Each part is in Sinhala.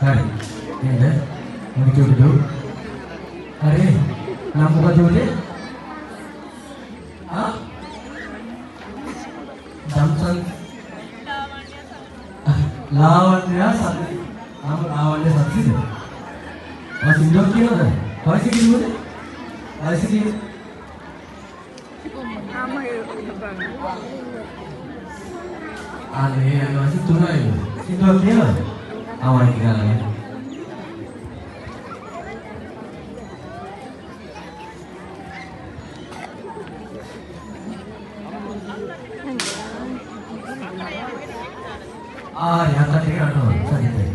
හරි. නේද? මොකද චූටි හරි. නම් මොකද උනේ? ආ? දම්සන් ලාවන්‍ය සත්‍ය. නම ලාවන්‍ය සත්‍යද? ඔය සින්දුවක් කියනවද? වයස කිව්වද? වයස කිව්වද? අනේ වයස 3යි. සින්දුවක් කියනවද? ආ මම කියනවා. හරි අතට එක නටනවා සජිතේ.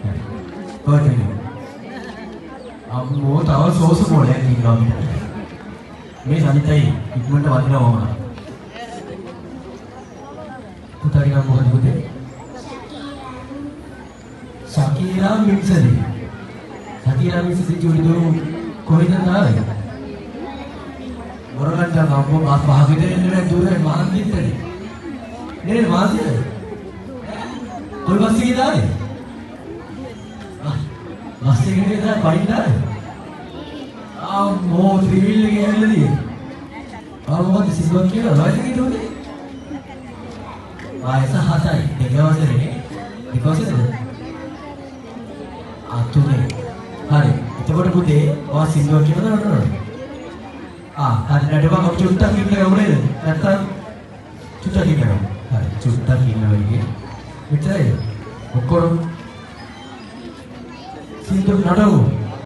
හරි. පර්ෆෙක්ට්. අම්මෝ තව සෝසු බෝලයක් ඉන්නවා අපිට. මේ සජිතයි ඉක්මනට වදිනවා මම. පුතාගේ නම මොකද පුතේ? ශකීරා මින්සලි. ශකීරා මින්සලි චූටි කොහෙන්ද ආවේ? මොරගන්න අම්මෝ මාස පහක විතර ඉන්න බෑ දුරේ මහන්සියටනේ. නේද මහන්සියද? කොයි බස් එකේද ආවේ? බස් එකේ නේද පයින් ආවේ? අම්මෝ ත්‍රිවිල් එකේ ඇවිල්ලා තියෙන්නේ. ආ මොකද සින්දුවක් කියලා වයස කීයද උනේ? වයස 7යි. දෙක වසරේ. දෙක වසරේද? ආ තුනේ. හරි. එතකොට පුතේ ඔයා සින්දුවක් කියනවද නටනවද? ආ හරි නටපන් අපි චුට්ටක් ඉන්න ගමු නේද? නැත්තම් චුට්ටක් ඉන්න ගමු. හරි චුට්ටක් ඉන්න වෙන්නේ. මෙච්චරයි. ඔක්කොම සින්දුවක් නටමු.